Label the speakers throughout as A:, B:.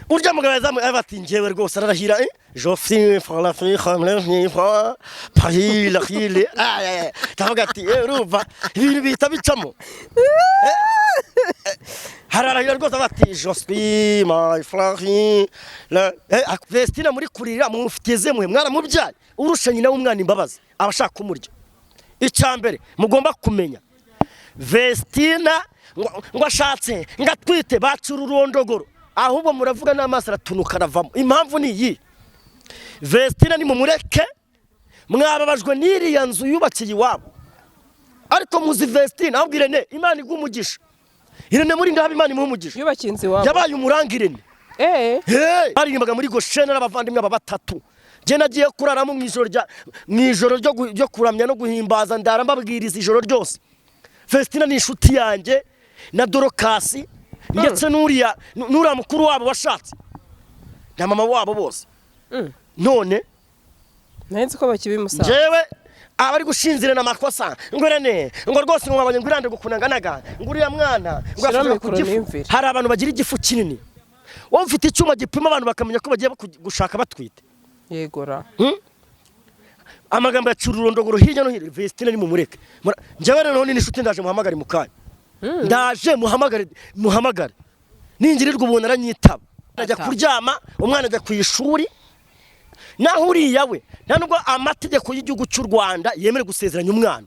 A: Urya mugabo yazamuye aravuga ati: "Njyewe rwose," ararahira, "je suis fra la fra Paris la hile." Ndavuga ati: "Urumva ibintu bihita bicamo." Hararahira rwose avuga ati: "Je suis my frère la." Vestina muri kurira mumufitiye zemwe, mwaramubyaye. Urusha nyina w'umwana imbabazi aba ashaka kumurya. Icya mbere mugomba kumenya, Vestina ngo ashatse, ngo atwite, bacura ururondogoro, ahubwo muravuga n'amaso aratunuka aravamo. Impamvu ni iyi: Vestina ni mumureke. Mwababajwe n'iriya nzu yubakiye iwabo, ariko muzi Vestina. Ahubwo Irene, Imana iguha umugisha. Irene muri ndabe, Imana imuha umugisha.
B: Yubakiye inzu iwabo.
A: Yabaye umuranga Irene. Hey! Baririmbaga muri Goshene n'abavandimwe aba batatu. Njye nagiye kuraramo mu ijoro ryo kuramya no guhimbaza, ndara mbabwiriza ijoro ryose. Festina ni inshuti yanjye na Dorokasi, ndetse n'uriya mukuru wabo washatse na mama wabo bose. None
B: Nari nzi ko bakibimusaba.
A: Njyewe abari gushinzira na makosa ngo Irene, ngo rwose ngo wabonye ngo irande gukunanganaga, ngo uriya mwana ngo
B: Shyiraho
A: yafashwe ku
B: mikoro
A: gifu.
B: nimvire.
A: Hari abantu bagira igifu kinini. Wowe ufite icyuma gipima abantu bakamenya ko bagiye gushaka batwite.
B: Yegora.
A: Amagambo ya cururondogoro hirya no hino. Vestine ni mumureke. Njyewe rero ni inshuti, ndaje muhamagare mu kanya, ndaje muhamagare, muhamagare ningirirwa ubuntu aranyitaba. Ajya
B: Ata.
A: kuryama, umwana ajya ku ishuri. Naho uriya we, nta nubwo amategeko y'igihugu cy'u Rwanda yemerewe gusezeranya umwana.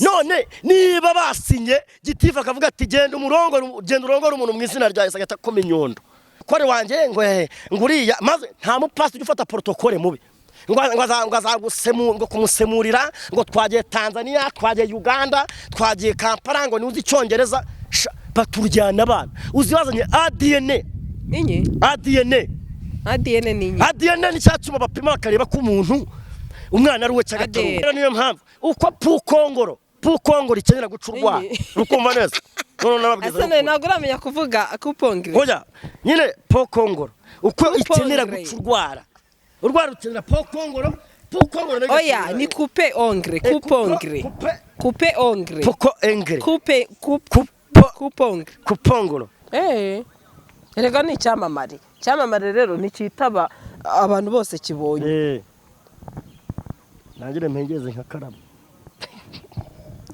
A: None niba basinye, gitifu akavuga ati: "Genda umurongore, genda urongore umuntu mu izina rya Yesu," agahita akoma inyundo kore wanjye ngo ngo uriya, maze nta mupasiteri ujya ufata protocole mubi ngo kumusemurira ngo twagiye Tanzania, twagiye Uganda, twagiye Kampala, ngo niuzi Icyongereza. Baturyana abana. Uzi bazanye ADN?
B: Inyi?
A: ADN.
B: ADN ni inyi?
A: ADN ni cya cyuma bapima bakareba ko umuntu umwana ari uwe cyangwa atari uwe.
B: ADN.
A: Rero niyo mpamvu uko pukongoro pukongoro ikenera guca urwara.
B: Inyi.
A: Urukumva neza none nababwiza
B: Ese
A: n'ukuri.
B: ntabwo uramenya kuvuga kupongere?
A: Oya nyine, pokongoro uko ikenera
B: Pukongere.
A: guca urwara, urwara rukenera pokongoro, pukongoro nayo
B: Oya.
A: igakenera-
B: Ni coupe ongre. Coupe ongre.
A: Coupe.
B: Coupe ongre.
A: Poko engre.
B: Coupe, coupe.
A: Kupo.
B: Coupe ongre.
A: Kupongoro.
B: Erega ni icyamamare. Icyamamare rero nticyitaba abantu bose kibonye.
A: Nangire mpengeze nka Karabo.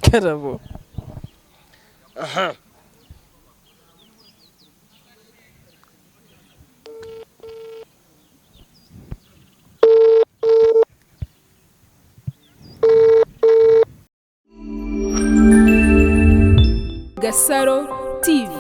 B: Karabo.
A: Aha.
C: Gasaro TV.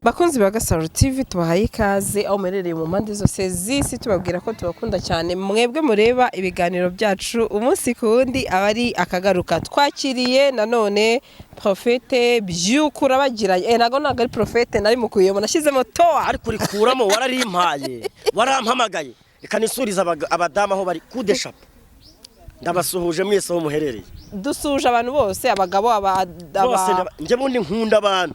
B: Bakunzi ba Gasaro TV, tubahaye ikaze aho muherereye mu mpande zose z'isi, tubabwira ko tubakunda cyane, mwebwe mureba ibiganiro byacu umunsi ku wundi. Aba ari akagaruka. Twakiriye nanone Prophète Byukura bagiranye. Ntabwo ari Prophète, nari mukuyemo, nashyizemo toa.
A: Ariko urikuramo, wararimpaye, warampamagaye. Reka nisurize abadamu aho bari kudeshapo, ndabasuhuje mwese aho muherereye.
B: Dusuje abantu bose, abagabo,
A: Bose. Njye bundi nkunda abantu.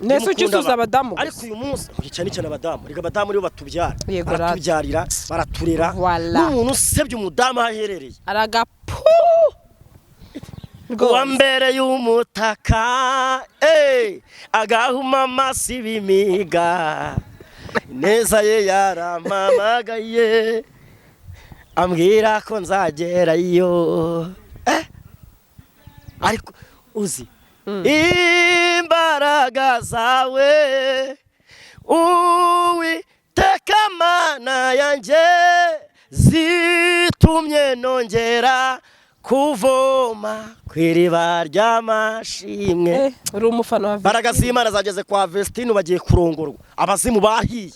B: Nese
A: Njye
B: uki
A: mukunda
B: usuhuza
A: abantu.
B: abadamu gusa?
A: Ariko uyu munsi oya, cyane cyane abadamu. Reka abadamu nibo batubyara.
B: Yego, rata.
A: Baratubyarira, baraturera.
B: Voilà.
A: N'umuntu usebye umudamu aho aherereye.
B: Aragapu.
A: Uwa mbere y'umutaka, agahuma amaso ibimiga neza ye, yarampamagaye ambwira ko nzagerayo. Ariko uzi imbaraga zawe, Uwiteka Mana yanjye, zitumye nongera kuvoma ku iriba ry'amashimwe.
B: Uri umufana wa
A: Imbaraga z'Imana zageze kwa Vestine, bagiye kurongorwa, abazimu bahiye.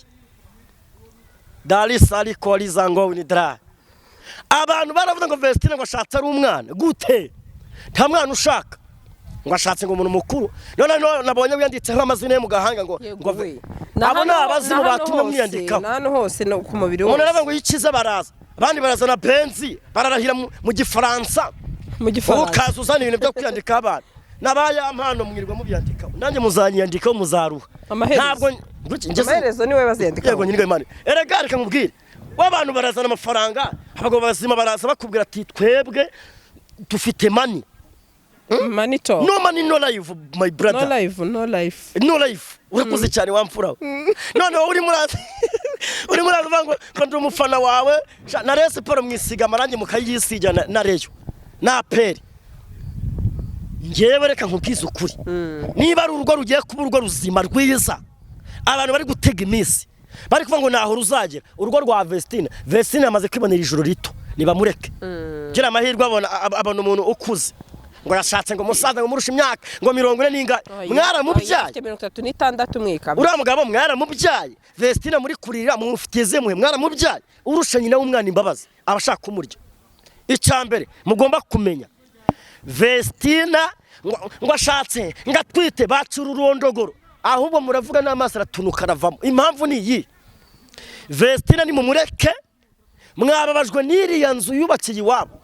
A: Darisa ariko ngo ni dra. Abantu baravuga ngo Vestine ngo ashatse ari umwana. Gute? Nta mwana ushaka, ngo ashatse ngo umuntu mukuru. None nabonye wiyanditseho amazina ye mu gahanga ngo
B: Yego
A: ngo
B: we.
A: Abo ni abazimu batumye mwiyandikaho.
B: Na hano hose no ku mubiri
A: Umuntu
B: wose.
A: aravuga ngo yikize, baraza abandi barazana benzi, bararahira mu Gifaransa.
B: Mu
A: Wowe
B: Gifaransa.
A: ukaza uzana ibintu byo kwiyandikaho abantu n'abaya mpano, mwirirwa mubyandikaho, nanjye muzanyiyandikaho, muzaruha.
B: Amaherezo.
A: Ntabwo
B: Amaherezo niwe baziyandikaho.
A: Yego nyine, Imana. Erega reka nkubwire, w'abantu barazana amafaranga, abagabo bazima baraza bakubwira ati: "Twebwe dufite money."
B: Money talk.
A: No money, no life, my brother.
B: No life, no life.
A: No life. Urakoze cyane, wamfura we. None wowe urimo uraza uvuga ngo ndi umufana wawe. Sha, na Rayon Sport mwisiga amarangi mukayisiga na Rayon na APR. Njyewe reka nkubwize ukuri, niba ari urugo rugiye kuba urugo ruzima rwiza, abantu bari gutega iminsi bari kuvuga ngo naho ruzagera urugo rwa Vestine. Vestine yamaze kwibonera ijoro rito, nibamureke. Gira amahirwe abona umuntu ukuze ngo yashatse, ngo umusaza ngo murusha imyaka ngo 40 n'ingahe. Mwaramubyaye?
B: Afite 36 mwikaba.
A: Uriya mugabo mwaramubyaye? Vestine muri kurira mumufitiye muhe? Mwaramubyaye? Urusha nyina w'umwana imbabazi aba ashaka kumurya. Icya mbere mugomba kumenya, Vestina ngo ashatse ngo atwite, bacura ururondogoro, ahubwo muravuga n'amaso aratunuka aravamo. Impamvu ni iyi: Vestina nimumureke. Mwababajwe n'iriya nzu yubakiye iwabo,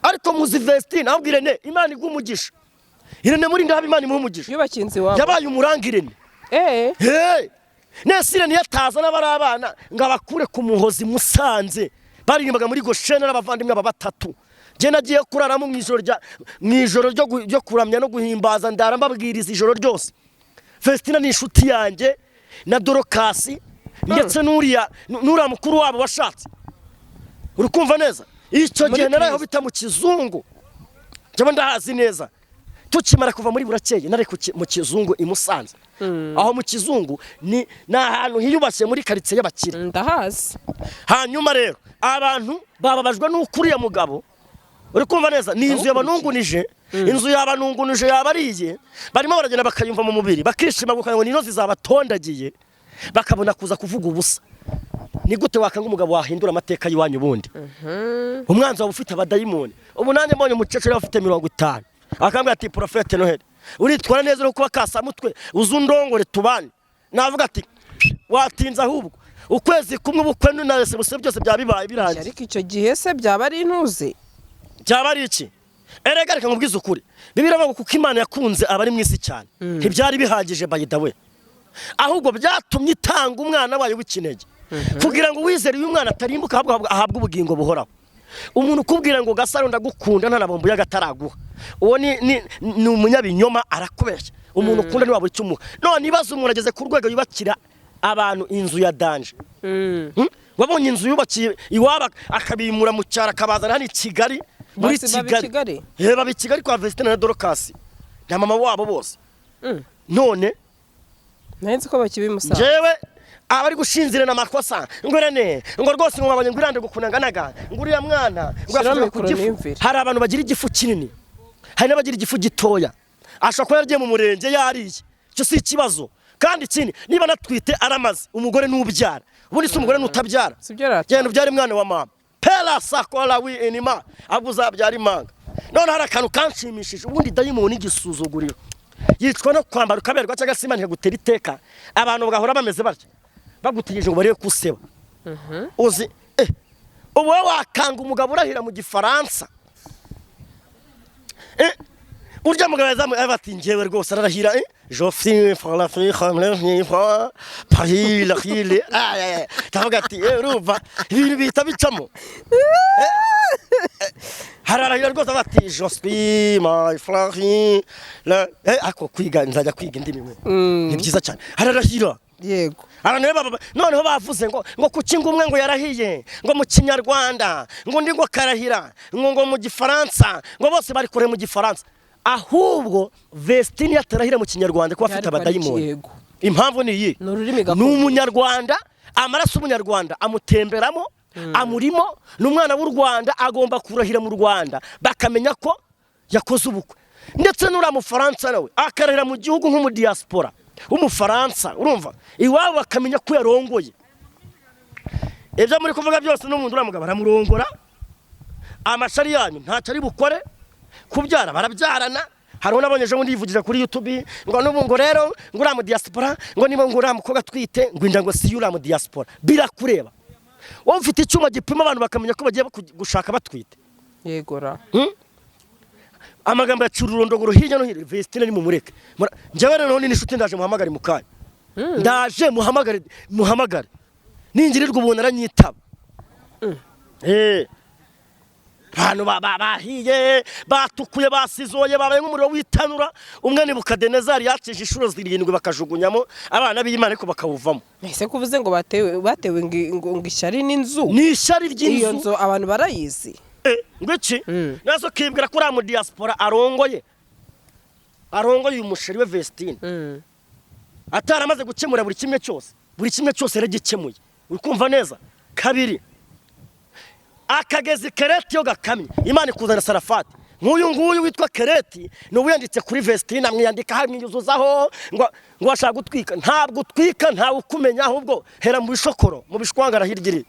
A: ariko muzi Vestina. Ahubwo Irene, Imana iguha umugisha. Irene muri ndahabu, Imana imuha umugisha.
B: Yubakiye inzu iwabo?
A: Yabaye umuranga Irene. Hey! Nese Irene yataza n'abari abana ngo abakure ku Muhozi Musanze, baririmbaga muri Goshene n'abavandimwe aba batatu. Njye nagiye kuraramo mu ijoro ryo kuramya no guhimbaza, ndara mbabwiriza ijoro ryose. Festina ni inshuti yanjye na Dorokasi, ndetse n'uriya mukuru wabo washatse. Uri kumva neza? Icyo
B: Muri
A: gihe naraho
B: Kristo.
A: bita mu Kizungu, njyewe ndahazi neza. Tukimara kuva muri Burakeye, nari mu Kizungu i Musanze. Aho mu Kizungu ni ahantu hiyubashye muri karitsiye y'abakire.
B: Ndahazi.
A: Hanyuma rero abantu bababajwe n'uko uriya mugabo, uri kumva neza, ni inzu yabanungunije, inzu yabanungunije yabariye, barimo baragenda bakayumva mu mubiri bakishima ngo ni inozi zabatondagiye, bakabona kuza kuvuga ubusa. Ni gute wakanga umugabo wahindura amateka y'iwanyu? Ubundi umwanzi wawe ufite abadayimoni. Ubu nanjye mbonye umukecuru ufite 50 akambwira ati: "Prophète Noheli, uritwara neza no kuba kasamutwe, uzi undongore tubane," navuga ati: "Watinze." Ahubwo ukwezi kumwe, ubukwe na reception byose byaba bibaye birangiye.
B: Ariko icyo gihe se byaba ari intuze?
A: Byaba ari iki? Erega reka nkubwize ukuri, Bibiliya iravuga ngo kuko Imana yakunze abari mu isi cyane. Ntibyari bihagije, by the way, ahubwo byatumye itanga umwana wayo w'ikinege kugira ngo uwizere uyu mwana atarimbuka, ahubwo ahabwe ubugingo buhoraho. Umuntu ukubwira ngo: "Gasaro, ndagukunda," nta na bombo y'agataraguha, uwo ni umunyabinyoma, arakubeshya. Umuntu ukunda ntiwabura icyo umuha. None ibaze umuntu ageze ku rwego yubakira abantu inzu ya danger. Wabonye inzu yubakiye iwabo, akabimura mu cyaro, akabazana hano i Kigali muri
B: Bose baba i
A: Kigali?
B: Kigali?
A: Eh, baba i Kigali kwa Vestine na Dorokasi na mama wabo bose. None
B: Nari nzi ko bakiba i Musanze.
A: Njyewe abari gushinzira amakosa ngo Irene, ngo rwose ngo wabonye ngo irande gukunanganaga, ngo uriya mwana ngo
B: Shyiraho
A: yafatiwe ku
B: mikoro
A: gifu.
B: niyumvire.
A: Hari abantu bagira igifu kinini, hari n'abagira igifu gitoya. Ashobora kuba yaragiye mu murenge yariye, icyo si ikibazo. Kandi ikindi, niba anatwite aramaze, umugore n'ubyara. Ubundi si umugore n'utabyara?
B: Sibyo rata.
A: Genda ubyare mwana wa mama, pera sakora wi enima, ahubwo uzabyara imanga. None hari akantu kanshimishije. Ubundi dayimoni igisuzuguriro yicwa no kwambara ukaberwa, cyangwa se Imana ikagutera iteka, abantu bagahora bameze batya bagutegereje ngo barebe kuseba. Uzi ubu wowe wakanga umugabo urahira mu Gifaransa? Urya mugabo yazamuye ati: "Njyewe rwose," ararahira, "je suis fra Paris la hile." Ndavuga ati: "Urumva ibintu bihita bicamo." Hararahira rwose bati: "Je suis my frère la." Ako kwiga, nzajya kwiga indimi we, ni byiza cyane. Hararahira. Abantu rero noneho bavuze ngo kuki ngo umwe ngo yarahiye ngo mu Kinyarwanda, ngo undi ngo karahira ngo mu Gifaransa, ngo bose bari kure mu Gifaransa. Ahubwo Vestine yatarahira mu Kinyarwanda kuba afite
B: Byari kuba ari
A: abadayimoni. Impamvu ni iyi:
B: Ni ururimi
A: ni
B: gakondo.
A: umunyarwanda, amaraso y'umunyarwanda amutemberamo, amurimo, ni umwana w'u Rwanda, agomba kurahira mu Rwanda bakamenya ko yakoze ubukwe. Ndetse n'uriya mufaransa nawe akarahira mu gihugu nk'umudiyasipora w'umufaransa, urumva iwabo bakamenya ko yarongoye. Ibyo muri kuvuga byose, n'umuntu uriya mugabo aramurongora, amashari yanyu ntacyo ari bukore. Kubyara barabyarana. Hariho n'abonye ejo bundi yivugira kuri YouTube ngo n'ubu ngo rero ngo uriya mu diaspora, ngo niba ngo uriya mukobwa atwite, ngo inda ngo si uriya mu diaspora. Birakureba wowe ufite icyuma gipima abantu bakamenya ko bagiye gushaka batwite?
B: Yego ra.
A: Amagambo yacura ururondogoro hirya no hino. Vestine ni mumureke. Njyewe rero ni n'inshuti, ndaje muhamagare mu kanya, ndaje muhamagare, muhamagare ningirirwa ubuntu aranyitaba. Abantu bahiye, batukuye, basizoye, babaye nk'umuriro w'itanura. Umwe ni Bukadenezari yakije inshuro zirindwi, bakajugunyamo abana b'Imana ariko bakawuvamo.
B: Ese kuvuze ngo batewe ngo ishyari n'inzu?
A: Ni ishyari
B: Iyo
A: ry'inzu.
B: nzu abantu barayizi.
A: Ngo iki? Nazo kibwira ko uriya mu diaspora arongoye uyu musheri we Vestine, ataramaze gukemura buri kimwe cyose. Buri kimwe cyose yaragikemuye, uri kumva neza? Kabiri, akagezi Kereti yo gakamye, Imana ikuzana Sarafati. Nk'uyu nguyu witwa Kereti ni uwiyanditse kuri Vestine, amwiyandika, amwiyuzuzaho ngo ashaka gutwika. Ntabwo utwika, ntawe ukumenya, ahubwo hera mu bishokoro, mu bishwangara hirya iri.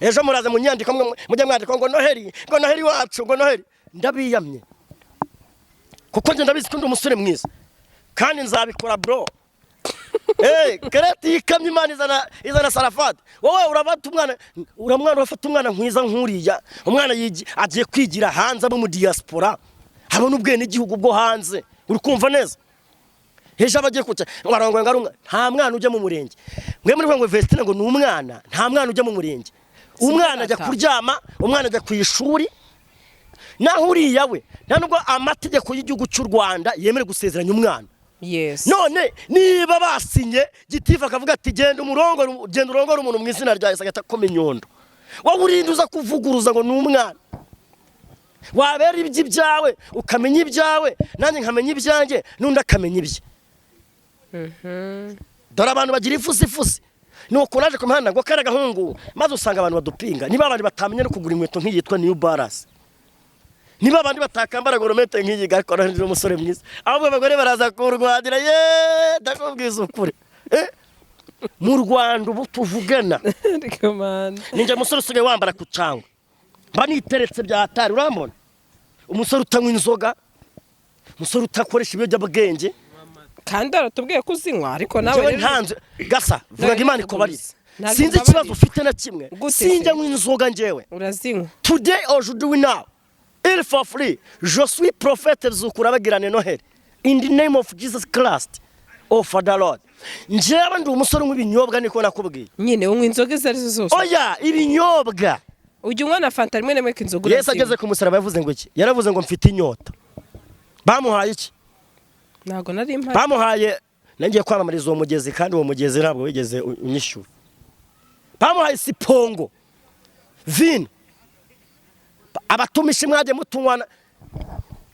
A: Ejo muraza mu nyandiko mujya mwandika ngo Noheli, ngo Noheli wacu, ngo Noheli. Ndabiyamye, kuko njye ndabizi ko ndi umusore mwiza kandi nzabikora, bro. Kereti yikamye, Imana izana Sarafati. Wowe urabata umwana, uramwana, urafata umwana nkwiza nk'uriya. Umwana agiye kwigira hanze, abo mu diaspora, habona ubwenegihugu bwo hanze, uri kumva neza? Ejo aba agiye kuca ngo arongoye, ngo ari umwana. Nta mwana ujya mu murenge. Mwe muri ngo Vestine ngo ni umwana. Nta mwana ujya mu murenge. Umwana ajya kuryama, umwana ajya ku ishuri. Naho uriya we, nta nubwo amategeko y'igihugu cy'u Rwanda yemerewe gusezeranya umwana. None niba basinye, gitifu akavuga ati: "Genda umurongore, genda urongore umuntu mu izina rya Yesu," agahita akoma inyundo, wowe urinde uza kuvuguruza ngo ni umwana? Wabera iby'ibyawe, ukamenya ibyawe, nanjye nkamenya ibyanjye, n'undi akamenya ibye. Dore abantu bagira ifusifusi. Ni uko naje ku muhanda ngo kari agahungu, maze usanga abantu badupinga. Niba abantu batamenya no kugura inkweto nk'iyi yitwa New Balance, niba abandi batakambara gourmette nk'iyi, ariko ni umusore mwiza, ahubwo abagore baraza kurwanira. Ye, ndakubwiza ukuri. Mu Rwanda ubu tuvugana,
B: Ariko man.
A: Ninjye musore usigaye wambara ku cyangwa mba niteretse bya hatari. Urambona umusore utanywa inzoga, umusore utakoresha ibiyobyabwenge.
B: Kandi aratubwiye ko uzinywa, ariko nawe
A: Njyewe
B: rero
A: ntanze gasa vuga ngo Imana ikubarire.
B: Ntabwo
A: Sinzi
B: mbabarira.
A: ikibazo ufite na kimwe.
B: Gute se?
A: Sinjya nywa inzoga njyewe.
B: Urazinywa.
A: Today, aujourd'hui, now, il for free, je suis prophète Zukura bagirane Noheli in the name of Jesus Christ of the Lord. Njyewe ndi umusore unywa ibinyobwa, niko nakubwiye.
B: Nyine unywa inzoga izo arizo zose.
A: Oya, ibinyobwa.
B: Ujya unywa na fanta rimwe na rimwe, ko inzoga
A: Yesu
B: urazinywa.
A: ageze ku musaraba yavuze ngo iki? Yaravuze ngo: "Mfite inyota." Bamuhaye iki?
B: Ntabwo nari mpari.
A: Bamuhaye, nangiye kwamamariza uwo mugezi, kandi uwo mugezi ntabwo wigeze unyishyura. Bamuhaye sipongo vino. Abatumishi mwagiye mutunywana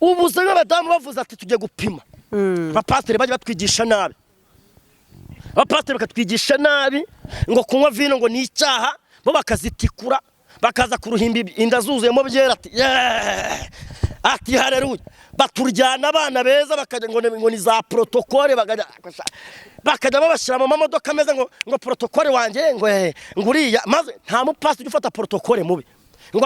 A: ubuzima, abadamu bavuze ati: "Tujye gupima." Abapasiteri bajya batwigisha nabi, abapasiteri bakatwigisha nabi ngo kunywa vino ngo ni icyaha, bo bakazitikura, bakaza kuruhimba inda zuzuyemo byera, ati: "Yeee!" Ati: "Hareruya!" Baturyana abana beza, bakajya ngo ni za protocole, bakajya babashyira mu mamodoka ameze ngo protocole wanjye, ngo ngo uriya. Maze nta mupasiteri ujya ufata protocole mubi ngo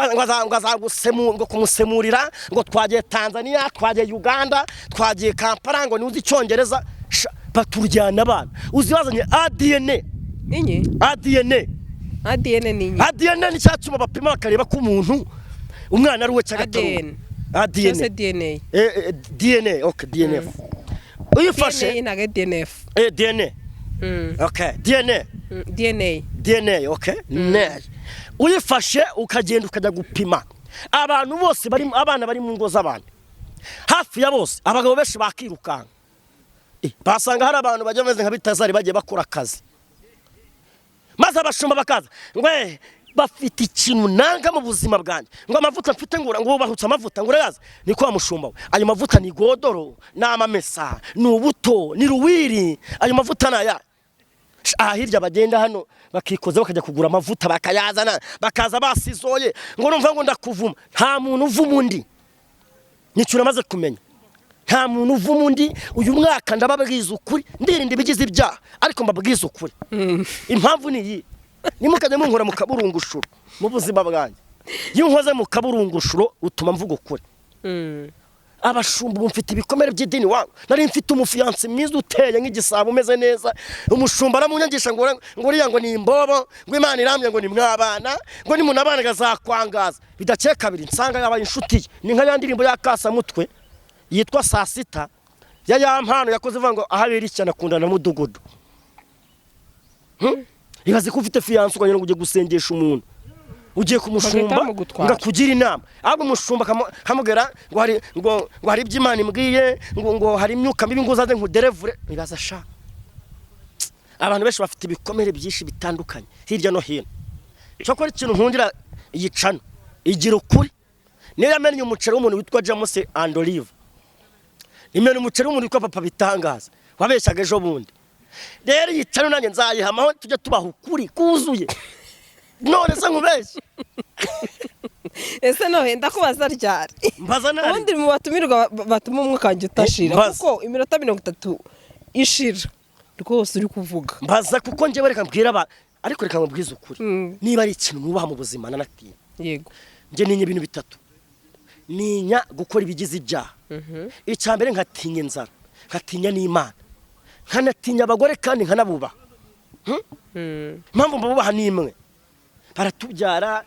A: ngo kumusemurira ngo twagiye Tanzania, twagiye Uganda, twagiye Kampala, ngo niuzi Icyongereza. Sha, baturyana abana. Uzi bazanye ADN?
B: Inyi?
A: ADN.
B: ADN ni inyi?
A: ADN ni cya cyuma bapima bakareba ko umuntu umwana ari uwe cyangwa atari uwe.
B: ADN cyangwa se
A: ADN.
B: DNA?
A: DNA, okay, DNF uyifashe.
B: DNA ntabwo ari DNF.
A: DNA. Okay, DNA.
B: DNA.
A: DNA, okay. Ne uyifashe ukagenda ukajya gupima abantu bose bari, abana bari mu ngo z'abantu hafi ya bose, abagabo benshi bakirukanka. Basanga hari abantu bajya bameze nka bitazari, bagiye bakora akazi, maze abashumba bakaza ngo bafite ikintu nanga mu buzima bwanjye, ngo amavuta mfite, ngo wubahutse amavuta, ngo urayazi, niko wa mushumba we. Ayo mavuta ni godoro, ni amamesa, ni ubuto, ni ruwiri, ayo mavuta ni aya. Aha hirya bagenda hano bakikoza, bakajya kugura amavuta, bakayazana, bakaza basizoye, ngo numva ngo ndakuvuma. Nta muntu uvuma undi, nicyo uramaze kumenya, nta muntu uvuma undi. Uyu mwaka ndababwiza ukuri, ndirinda ibigize ibyaha, ariko mbabwiza ukuri. Impamvu ni iyi: nimukajya munkora mu kaburungushuro mu buzima bwanjye. Iyo unkoze mu kaburungushuro utuma mvuga ukuri. Abashumba ubu mfite ibikomere by'idini wangu. Nari mfite umufiyansi mwiza, uteye nk'igisabo, umeze neza. Umushumba aramunyangisha ngo uriya ngo ni imbobo, ngo Imana irambye, ngo ni mwabana, ngo nimunabana azakwangaza. Bidakeye kabiri nsanga yabaye inshuti ye. Ni nka ya ndirimbo ya Kasamutwe yitwa saa sita ya mpano yakoze, ivuga ngo aho abera ishyano akundana na mudugudu. Ibaze ko ufite fiancé, ukagira ngo ujye gusengesha umuntu. Ugiye ku mushumba
B: Bagahita bamugutwara.
A: Ngo akugira inama, ahubwo umushumba akamubwira ngo hari ngo hari ibyo Imana imbwiye, ngo hari imyuka mibi, ngo uzaze nkuderevure. Ibaza sha, abantu benshi bafite ibikomere byinshi bitandukanye hirya no hino. Cyakora ikintu nkundira iyi channel, igira ukuri. Niyo yamennye umuceri w'umuntu witwa James and Olive, imena umuceri w'umuntu witwa Papa Bitangaza wabeshyaga ejo bundi. Rero iyi channel nanjye nzayihamaho, tujye tubaha ukuri kuzuye. None se nkubeshye?
B: Ese nohe ndakubaza ryari?
A: Mbaza nabi.
B: Ubundi mu batumirwa batuma umwuka wanjye utashira.
A: Mbaza.
B: Kuko iminota 30 ishira rwose uri kuvuga.
A: Mbaza, kuko njyewe reka mbwira aba, ariko reka nkubwize ukuri. Niba ari ikintu nubaha mu buzima, nanatinya. Njye ninya ibintu bitatu: ninya gukora ibigize ibyaha, icya mbere, nkatinya inzara, nkatinya n'Imana, nkanatinya abagore kandi nkanabubaha. Impamvu mbabubaha ni imwe: baratubyara,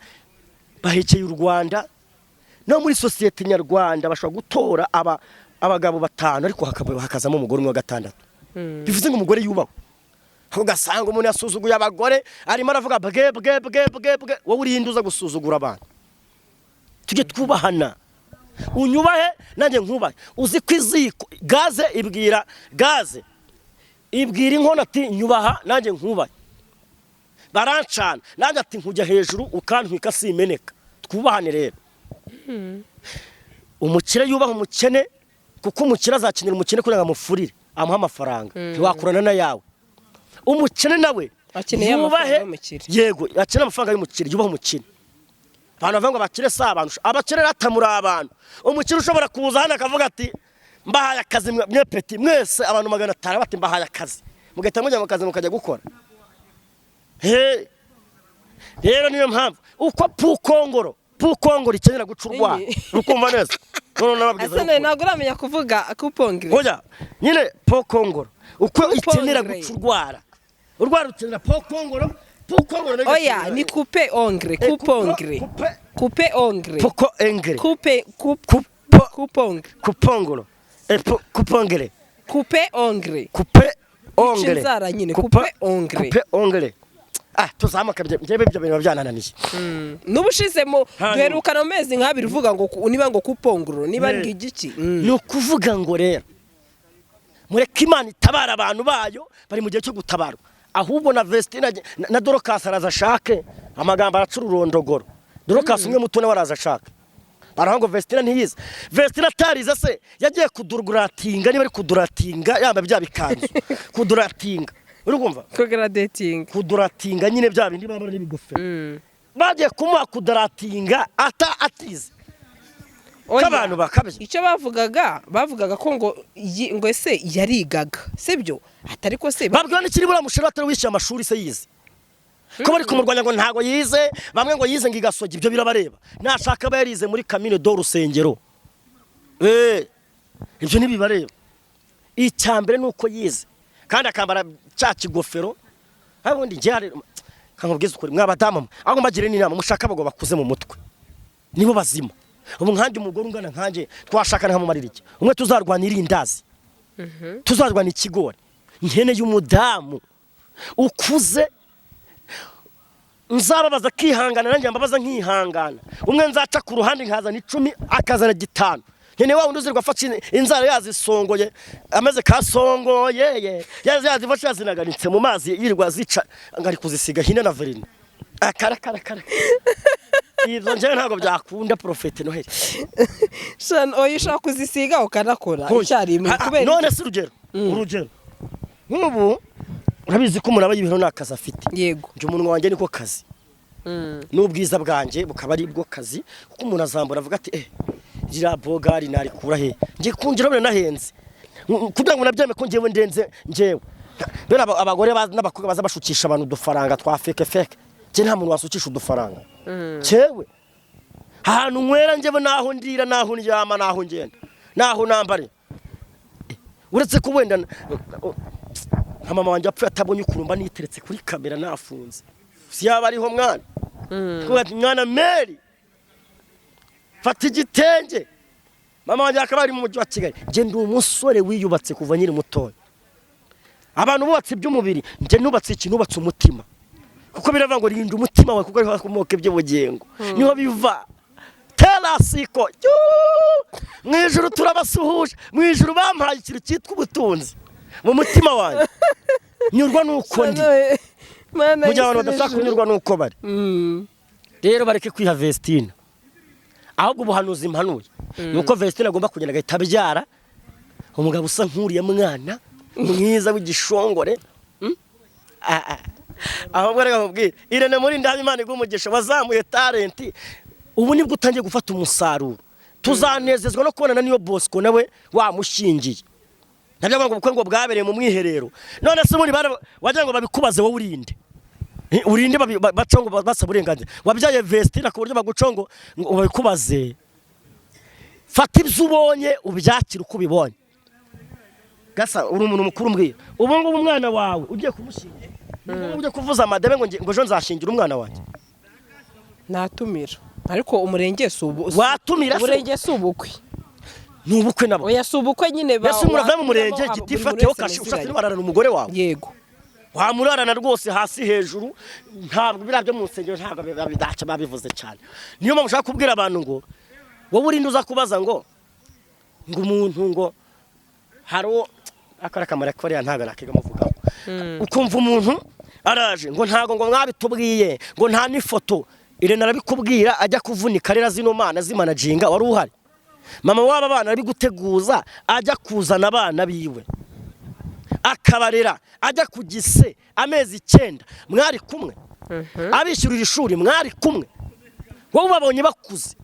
A: bahekeye u Rwanda. No muri sosiyete nyarwanda bashobora gutora abagabo batanu, ariko hakazamo umugore umwe wa gatandatu. Bivuze ngo umugore yubahwe. Ugasanga umuntu yasuzuguye abagore, arimo aravuga bwe bwe bwe bwe bwe. Wowe urinde uza gusuzugura abantu? Tujye twubahana, unyubahe nanjye nkubahe. Uzi ko iziko, gaze ibwira gaze, ibwira inkono ati: "Nyubaha nanjye nkubahe." Barancana nanjye ati: "Nkujya hejuru ukantwika simeneka." Twubahane rero. Umukire yubaha umukene, kuko umukire azakenera umukene kugira ngo amufurire, amuhe amafaranga, ntiwakurana n'ayawe. Umukene nawe
B: Akeneye amafaranga y'umukire.
A: Yego, akeneye amafaranga y'umukire, yubaha umukire. Abantu bavuga ngo abakire si abantu, abakire ratamuri abantu. Umukire ushobora kuza hano akavuga ati: "Mbahaye akazi mwe peti mwese," abantu 500, bati: "Mbahaye akazi," mugahita mujya mu kazi mukajya gukora. He, rero niyo mpamvu uko pukongoro pukongoro ikenera guca urwara. Urukumva neza none nababwiza.
B: Ese nawe ntabwo uramenya kuvuga kupongere?
A: Oya nyine, pokongoro uko ikenera
B: Kupongere.
A: guca urwara, urwara rukenera pokongoro, pukongoro nayo
B: Oya.
A: igakenera-
B: Ni coupe ongle. Coupe-ongle.
A: Coupe.
B: Coupe ongle.
A: Poko engere.
B: Coupe, coupe.
A: Kupo.
B: Coupe-ongle.
A: Kupongoro, kupongere.
B: Coupe ongle.
A: Coupe ongle.
B: Inzara nyine,
A: Coupe.
B: Coupe ongle.
A: Coupe ongle. Ah, tuzamuka, njyewe ibyo bintu byanananiye.
B: N'ubushize mu
A: Hanyuma.
B: duherukana mu mezi nk'abiri uvuga ngo niba ngo kupongoro, niba ari igiki.
A: Ni ukuvuga ngo rero mureke Imana itabara abantu bayo, bari mu gihe cyo gutabarwa. Ahubwo na Vestina na Dorokasi araza ashake, amagambo araca ururondogoro. Dorokasi umwe muto nawe araza ashaka. Baravuga ngo Vestina ntiyize. Vestina atarize se yagiye kuduratinga? Niba ari kuduratinga, yambaye bya bikanzu, kuduratinga, uri kumva?
B: Kogaradetinga.
A: Kuduratinga nyine, bya bindi bambara n'ibigofero. Bagiye kumuha kuduratinga ata atize k'abantu bakabye.
B: Icyo bavugaga ko ngo ngo ese yarigaga, sibyo? Atari ko se
A: Babwiwe n'ikiri buriya mushinwa atari wishyuye amashuri se yize, ko bari kumurwanya ngo ntago yize, bamwe ngo yize ngo igasogi. Ibyo birabareba. Nashaka aba yarize muri kamine do rusengero, ibyo ntibibareba. Icya mbere ni uko yize kandi akambara cya kigofero. Ubundi njye kankubwiza ukuri, mwabadamu mwe, ahubwo mbagire n'inama: mushake abagabo bakuze mu mutwe, nibo bazima. Ubu nkanjye, umugore ungana nkanjye twashakana nkamumarira iki? Umwe tuzarwana irindazi, tuzarwana ikigori. Nkeneye umudamu ukuze nzababaza akihangana, nanjye mbabaza nkihangana. Umwe nzaca ku ruhande nkazana 10, akazana 5. Nkeneye wa wundi uzirwa afashe inzara yazisongoye, ameze kasongoye ye, yazifashe yazinaganitse mu mazi, yirirwa zica ngo ari kuzisiga hino na verine, akarakarakara. Ibyo njyewe ntabwo byakunda, Porofete Noheli.
B: Shana, oya, ushobora kuzisiga ukanakora icyarimwe. Kubera
A: None se urugero nk'ubu, urabizi ko umuntu aba yiberaho nta kazi afite.
B: Yego.
A: Njye umunwa wanjye niko kazi, n'ubwiza bwanjye bukaba ari bwo kazi, kuko umuntu azambura avuga ati: "Eh, ririya bogari narikura he?" Njye kungira biranahenze kugira ngo nabyeme ko njyewe ndenze. Njyewe bene abagore n'abakobwa baza bashukisha abantu udufaranga twa fake fake, njye nta muntu wasukisha udufaranga. Njyewe ahantu nywera, njyewe naho ndira, naho ndyama, naho ngenda, naho nambare, uretse ko wenda nka mama wanjye apfuye atabonye ukuntu mba niteretse kuri kamera nafunze, si yaba ariho mwana. Kuvuga ati: "Mwana Meri, fata igitenge." Mama wanjye akaba ari mu mujyi wa Kigali. Njye ndi umusore wiyubatse kuva nkiri mutoya. Abantu bubatse iby'umubiri, njye nubatse iki? Nubatse umutima. Kuko biravuga ngo rinda umutima wawe, kuko ariho hakomoka iby'ubugingo, niho biva. Terasiko mu ijuru turabasuhuje. Mu ijuru bampaye ikintu cyitwa ubutunzi mu mutima wanjye, nyurwa n'uko ndi.
B: Mana
A: Mu gihe abantu
B: y'isi
A: badashaka
B: n'ijuru.
A: kunyurwa n'uko bari. Rero bareke kwiha Vestine. Ahubwo ubuhanuzi mpanuye ni uko Vestine agomba kugenda agahita abyara umugabo usa nk'uriya mwana mwiza w'igishongore. Ah, ah. Ahubwo reka nkubwire, Irene muri ndaha, Imana iguha umugisha, wazamuye talent, ubu nibwo utangiye gufata umusaruro. Tuzanezezwa no kubonana niyo Bosco nawe wamushingiye. Ntabyo ngo ubukwe ngo bwabereye mu mwiherero. None se ubundi wagira ngo babikubaze wowe urinde? Urinde baca ngo basaba uburenganzira? Wabyaye Vestina ku buryo baguca ngo babikubaze? Fata ibyo ubonye, ubyakire uko ubibonye. Gasa uri umuntu mukuru, mbwira, ubu ngubu umwana wawe ugiye kumushingira, ubu ugiye kuvuza amadebe ngo ejo nzashingira umwana wanjye?
B: Natumira, ariko umurenge si ubu.
A: Watumira se?
B: Umurenge si ubukwe.
A: Ni ubukwe nabo.
B: Oya, si ubukwe nyine.
A: Ese umuntu avuye mu murenge,
B: watumiramo
A: giti
B: buri
A: ifatiyeho
B: muntu wese
A: kashe, ushatse
B: muziranye.
A: wararana umugore wawe?
B: Yego.
A: Wamurarana rwose hasi hejuru. Ntabwo biriya byo mu nsengero, ntabwo biba bidaca babivuze cyane. Niyo mpamvu ushaka kubwira abantu ngo wowe urinde uza kubaza ngo umuntu ngo hari uwo akora akamaro kariya, ntabwo nakiga muvugaho. Ukumva umuntu araje ngo ntabwo ngo mwabitubwiye, ngo nta n'ifoto. Irene arabikubwira ajya kuvunika rero zino mana zimanajinga, wari uhari? Mama w'aba bana arabiguteguza ajya kuzana abana biwe, akabarera, ajya ku gise amezi 9, mwari kumwe? Abishyurira ishuri, mwari kumwe? Wowe ubabonye bakuze.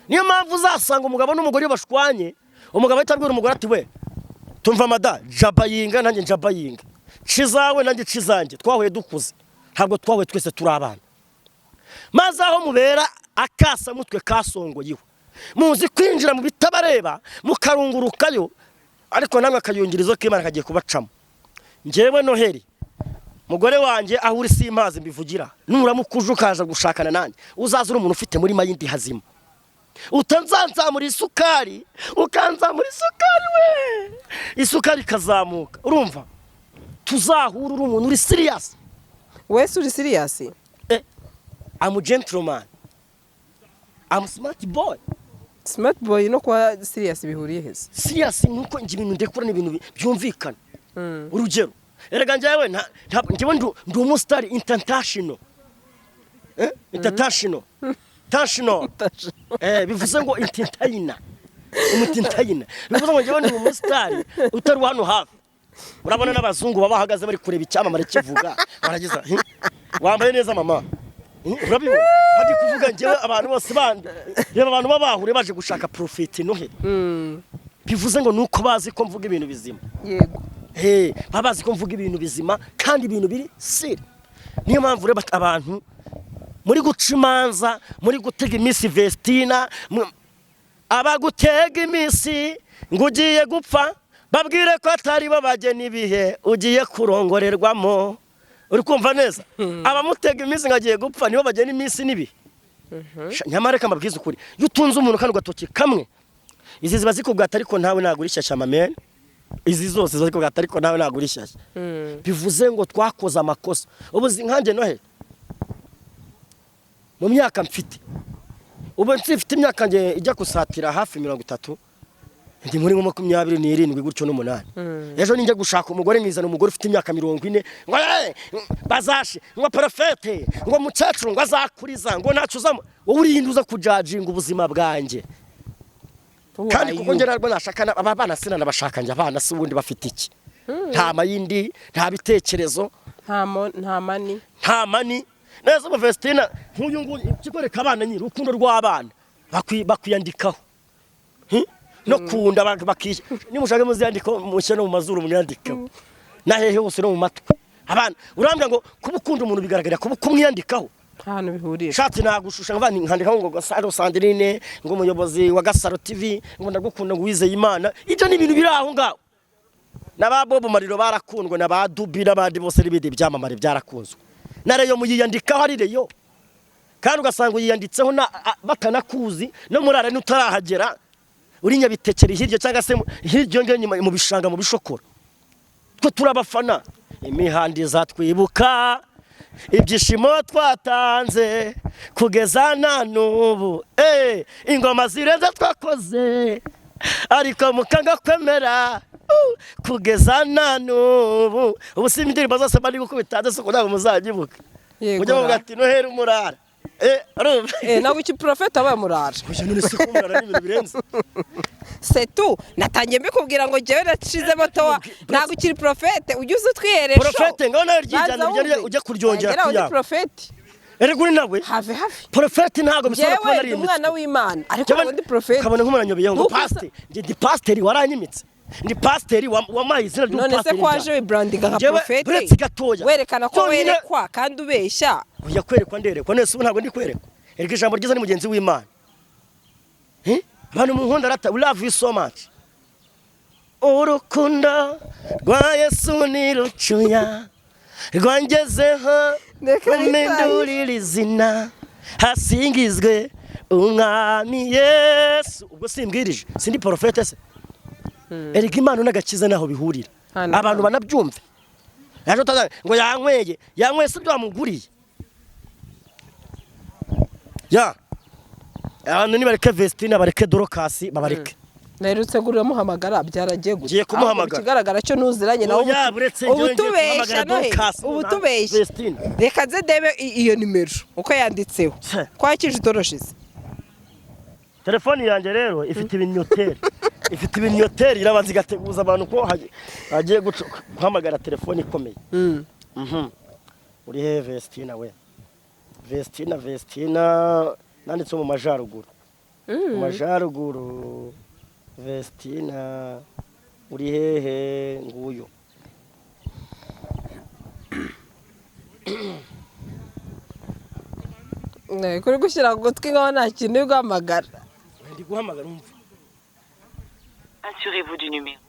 A: Niyo mpamvu uzasanga umugabo n'umugore iyo bashwanye, umugabo ahita abwira umugore ati: "We tumva mada, jabayinga nanjye njabayinga, cizawe nanjye cizanjye, twahuye dukuze, ntabwo twahuye twese turi abana." Maze aho mubera akasamutwe kasongoyeho, muzi kwinjira mu bitabareba mukarungurukayo, ariko namwe akayungirizo k'Imana kagiye kubacamo. Njyewe Noheli, mugore wanjye aho uri simpazi mbivugira, nuramuka uje ukaza gushakana nanjye, uzaza uri umuntu ufite muri mayindi hazima, utazanzamura isukari, ukanzamura isukari we, isukari ikazamuka. Urumva tuzahura uri umuntu uri serious.
B: Wese uri serious?
A: I'm a gentleman, I'm smart boy.
B: Smart boy no kuba serious bihuriye heza?
A: Serious nuko njye ibintu ndekura ni ibintu byumvikana. Urugero, erega njyewe njyewe ndi umusitari international, international international, bivuze ngo intintayina, umutintayina, bivuze ngo njyewe ndi umusitari utari hano hafi. Urabona n'abazungu baba bahagaze bari kureba icyamamare kivuga, baragiza: Wambaye neza mama." Urabibona bari kuvuga njyewe, abantu bose bandi reba, abantu baba bahuriye baje gushaka Prophet Noheli. Bivuze ngo nuko bazi ko mvuga ibintu bizima. Baba bazi ko mvuga ibintu bizima kandi ibintu biri siri. Niyo mpamvu rero abantu muri guca imanza, muri gutega iminsi Vestina, abagutega iminsi ngo ugiye gupfa, babwire ko atari bo bagena ibihe ugiye kurongorerwamo. Uri kumva neza? Abamutega iminsi ngo agiye gupfa nibo bagena iminsi n'ibihe. Nyamara reka mbabwize ukuri, iyo utunze umuntu kano gatoki kamwe, izi ziba zikubwata, ariko ntawe ntabwo uri shyashya mamene. Izi zose ziba zikubwata, ariko nawe ntabwo uri shyashya. Bivuze ngo twakoze amakosa. Ubu nkanjye Noheli, mu myaka mfite ubu, mfite imyaka nge ijya gusatira hafi 30, ndi muri nko 27 gutyo n'umunani. Ejo ninjya gushaka umugore, nkizana umugore ufite imyaka 40, ngo bazashe ngo parafete, ngo mukecuru, ngo azakuriza, ngo ntacyo uzamo. Wowe urinde uza kujajinga ubuzima bwanjye? Kandi kuko njye ntabwo nashaka aba bana, sinanabashaka njye. Abana si ubundi bafite iki? Nta mayindi, nta bitekerezo.
B: Nta money.
A: Nta money neza. Ubu Vestina nk'uyu nguyu, ikikwereka abana nyine, urukundo rw'abana bakwiyandikaho. No kunda bakishyura, nimushaka muziyandikaho, mushyire no mu mazuru mwiyandikeho, na hehe hose, no mu matwi. Abana, urambwira ngo kuba ukunda umuntu bigaragarira kuba kumwiyandikaho?
B: Nta hantu bihuriye.
A: Shatse nagushusha nkava nkandikaho ngo Gasaro Sandrine, ngo umuyobozi wa Gasaro TV, ngo ndagukunda, ngo wizeye Imana. Ibyo ni ibintu biri aho ngaho. Na ba Bob Mariro barakundwa, na ba Dubi n'abandi bose n'ibindi byamamare byarakunzwe. Na Rayon muyiyandikaho ari Rayon, kandi ugasanga uyiyanditseho batanakuzi, no muri arena utarahagera, uri Nyabitekeri hirya cyangwa se hirya ngiyo nyuma mu bishanga, mu bishokoro. Twe turabafana, imihanda izatwibuka. Ibyishimo twatanze kugeza na n'ubu, ingoma zirenze twakoze, ariko mukanga kwemera, kugeza na n'ubu. Ubu si indirimbo zose bari gukubita ndetse ntabwo muzanyibuka.
B: Yego.
A: Mujye muvuga ati noheri umurara. Urumva?
B: Ntabwo iki porofeti abaye umurara.
A: Oya, none se ko umurara ni ibintu birenze?
B: Setu natangiye mbikubwira ngo njyewe nacizemo towa, ntabwo ukiri porofete, ujye uza utwiheresha.
A: Porofete ngaho nawe ryijyana ujya kuryongera
B: ku
A: kuyabo.
B: Porofeti.
A: Erega uri nawe.
B: Have have.
A: Porofeti ntabwo bisaba kuba
B: Njyewe ndi
A: narimitse.
B: umwana w'Imana, ariko ntabwo ndi porofeti.
A: Ukabona nk'umuntu ngo
B: Nuko
A: pasiteri, njye ndi pasiteri waranyimitse, ndi pasiteri wampaye izina
B: None se
A: ry'umupasiteri.
B: ko waje wibrandinga nka
A: Njyewe,
B: porofete,
A: uretse gatoya.
B: werekana ko
A: Byonyine-
B: werekwa kandi ubeshya?
A: Ujya kwerekwa, nderekwa. None se ubu ntabwo ndi kwerekwa? Erega ijambo ryiza ni mugenzi w'Imana. Abantu munkunda rata, we love you so much. Urukundo rwa Yesu ni rucuya rwangezeho,
B: Reka.
A: rumpindurira izina, hasingizwe Umwami Yesu. Ubwo simbwirije, sindi porofete se? Erega Imana n'agakiza naho bihurira.
B: Hano.
A: Abantu banabyumve. Ejo ngo yanyweye, yanyweye si ibyo wamuguriye. Ya abantu nibareke Vestine, bareke Dorokasi, babareke.
B: Naherutse gurira muhamagara, byaragiye gute?
A: Ngiye kumuhamagara.
B: Ahubwo ikigaragara cyo ntuziranye nawe.
A: Oya, buretse njyewe ngiye
B: Ubutubeshya
A: guhamagara
B: Nohe.
A: Dorcas,
B: Ubutubeshya.
A: Vestine.
B: Reka nze ndebe iyo nimero uko yanditseho.
A: Tse.
B: Kwakije itoroshize.
A: Telefoni yanjye rero ifite ibinyoteri, ifite ibinyoteri, irabanza igateguza abantu ko hagiye guhamagara telefoni ikomeye. Uri he Vestina we? Vestina, Vestina nanditse mu majyaruguru, mu majyaruguru. Vestina uri hehe? Nguyu.
B: Kuri gushyira ku gutwi nkaho nta kintu uri guhamagara.
A: Ndi guhamagara, umva.
D: Assurez-vous du numéro.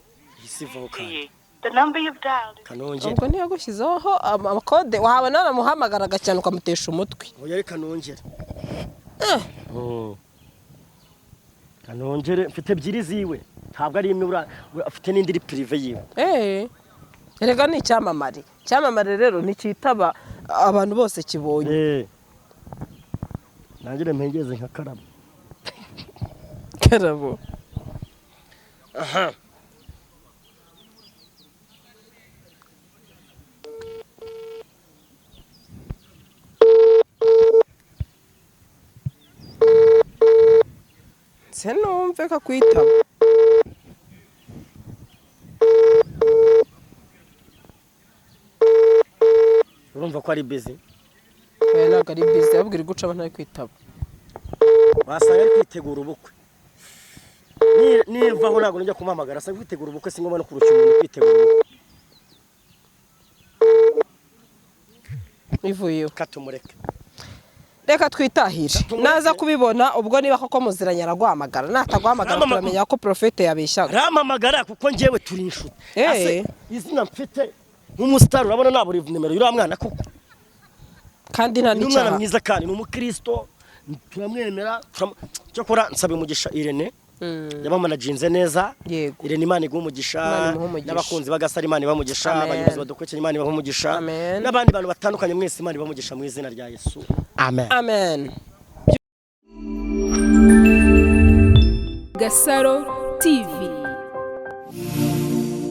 A: Iyi si vaho kandi.
D: Essayez. The number you've dialed is
A: Kanongere.
B: Ubwo ntiyagushyizeho amakode, wabona wanamuhamagaraga cyane ukamutesha umutwe.
A: Oya, reka nongere. Kanongere, mfite ebyiri ziwe, ntabwo ari imwe, afite n'indi iri privé yiwe.
B: Erega ni icyamamare, icyamamare rero nticyitaba abantu bose kibonye.
A: Nangire mpengeze nka Karabo.
B: Karabo.
A: Aha.
B: Se numve ko akwitaba.
A: Urumva ko ari busy.
B: Oya, ntabwo ari busy, ahubwo iri guca ntari kwitaba.
A: Wasanga ari kwitegura ubukwe. Nivaho ntabwo njya kumuhamagara, asanga kwitegura ubukwe, si ngombwa no kurushya umuntu kwitegura ubukwe.
B: Ivuyeho.
A: Katumureke.
B: Reka twitahire.
A: Tumureke.
B: Naza kubibona ubwo, niba koko muziranye araguhamagara, nataguhamagara turamenya ko porofete yabeshyaga.
A: Arampamagara kuko njyewe turi inshuti.
B: Eh.
A: Ase, izina mfite nk'umusitari, urabona nabura nimero y'uriya mwana koko?
B: Kandi nta
A: Ni umwana
B: n'icyaha.
A: mwiza kandi ni umukristo, turamwemera. Cyakora nsaba umugisha Irene, yabamanaginze neza.
B: Yego.
A: Irene, Imana iguhe umugisha.
B: Imana imuhe umugisha.
A: N'abakunzi b'Agasaro, Imana ibahe umugisha.
B: Amen.
A: Abayobozi badukurikiranye, Imana ibahe umugisha.
B: Amen.
A: N'abandi bantu batandukanye mwese, Imana ibahe umugisha mu izina rya Yesu, amen.
B: Amen.
C: Gasaro TV.